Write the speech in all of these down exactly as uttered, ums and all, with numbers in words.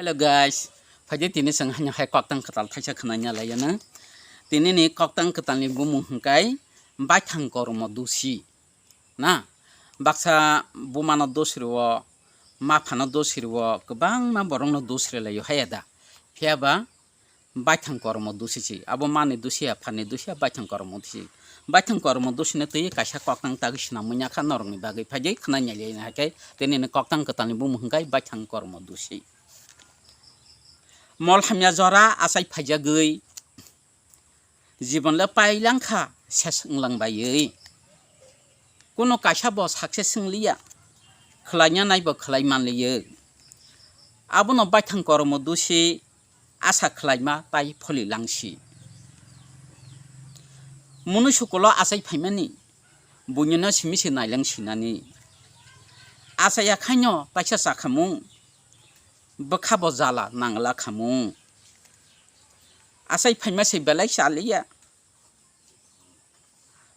Hello guys, phaidi tini chwng haino hai koktang kwtal thaisa khwnanya laiyana. Tini ni koktang kwtal ni bumung hwnkhe baithang kormo dusi. Na, baksa bumano dusi rwo, maphano dusi rwo, kwbangma borokno dusi rwlaio haiya da. Phiya ba baithang kormo dusi si. Abo mani dusi ya, phani dusi ya, baithang kormo dusi. Baithang kormo dusi no twi kaisa koktang tagwi swnamwi ya kha norokni bagwi phaidi khwnanya laiyana hai khe tini ni koktang kwtal ni bumung hwnkhe baithang kormo dusi. Mol hamya jora achai phaijagwi, jibon le pailang kha ses wnglang baiwi. Kuno kaisa bo success wng liya, khwlaina nai bo khwlai man liya. Abono baithang kormo dusi asa khwlaima tai pholi langsi. Mwnwi sukulo achai phaimani, buinino simi se nailang sinani. Achai ya khaino taisa chakhamung, bwkha bo jala nangla khamung. Achai phaima se belai chaliya.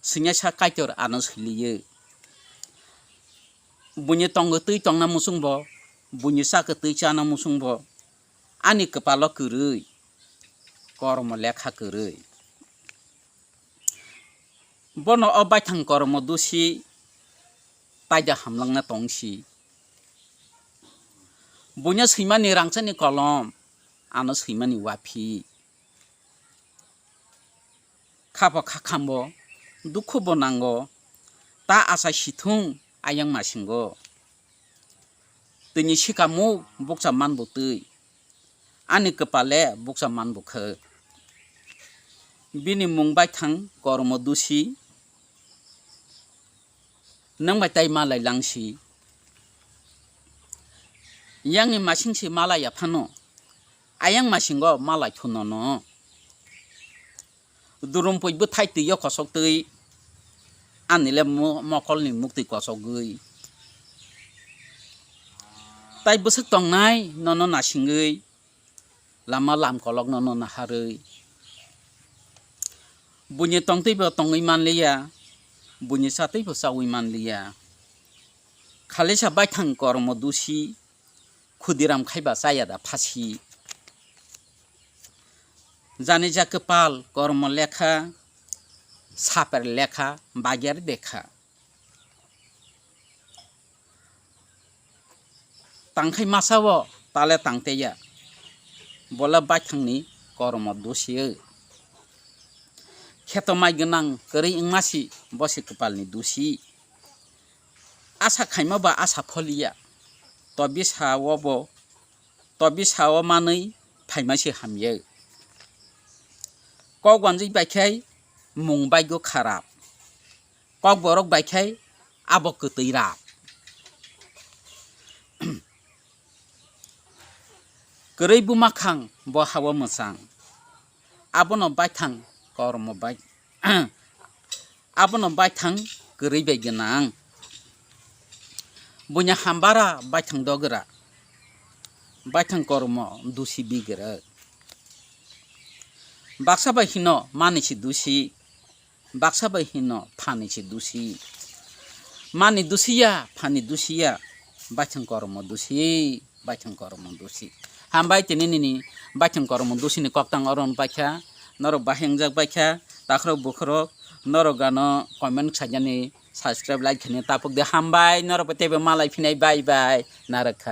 Swngya sa Kaitor ano swiliyo. Buini tongo twi tongna muchung bo, buini chakhe twi chana muchung bo. Ani kwpalo kwrwi, kormo lekha kwrwi. Bono o baithang kormo dusi taida hamlangna tongsi. Buino swimani rangchani kolom, ano swimani waphi. Khapho khakhambo, dukhubo nango, ta achai sithung ayang masingo. Twini sikamuk bukcha manbo twi, ani kwpale bukcha manbo khe. Bini mung baithang kormo dusi, nwng bai tai malai langsi. Yangni masing se malai ya phano, ayang masingo malai phunono. Durum pui bwthai twi o kosok twi, ani le mo-, mokol ni muktwi kosogwi. Tai bwswk tongnai nono nasingwi, lama lam kolok nono naharwi. Buini tongtwi bo tongwi manliya, buini chatwi bo chawi manliya. Khalisa baithang kormo dusi, Khudiram khaiba chaya da phasi. Jani ja kwpal kormo lekha, saper lekha, bagir dekha. Tangkhai masa o tale tangteya, bola baithangni kormo dusiyo. Kheto mai gwnang kwrwi wngmasi bosi kwpalni dusi. Asa khaima ba asa pholiya. Tobi sao bo, tobi sao manwi phaima se hamya. Kok wanjwi bai khai mung baigo kharap. Kok borok bai khai abo kwtwi rap. Kwrwi buma khang bo hao mwchang. Abono baithang kormo bai. Abono baithang kwrwi bai gwnang. Buini hambara baithang dogra. Baithang kormo dusi bigra. Baksa bai hino mani si dusi. Baksa bai hino phani si dusi. Mani dusiya, phani dusiya. Baithang kormo dusi. Baithang kormo dusi. Hambai tini nini baithang kormo dusi ni koktang oron baikha. Norok bahai wngjak baikha. Takhorok bukhorok norok gano comment khaijani subscribe like khani tapuk de hambai. Norok teibo malai phinai bye bye. Narwkha.